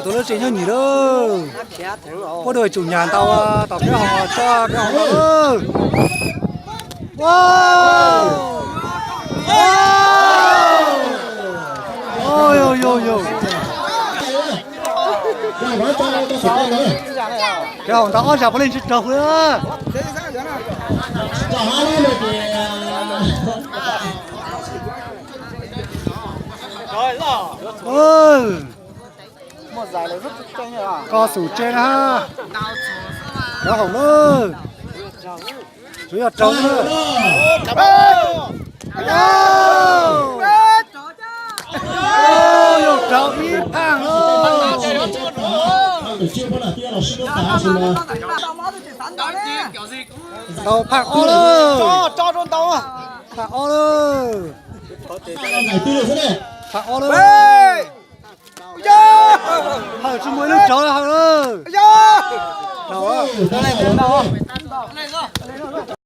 Tus lub tsev nyob nyim lawm. Ua dua tsum nyam ntau, tom Kev Hoom tso Kev Hoom ntau. Kev Hoom ntau ob zam puav leej tsis raug li. Koj xum tse na. Kev Hoom na. Tsuas yog raug na. Yog raug ib phaj lauj. Tau phaj ob lawm. Phaj ob lawm. Phaj ob lawm. Hawm tsis muaj ib lub raug Hawm lawm.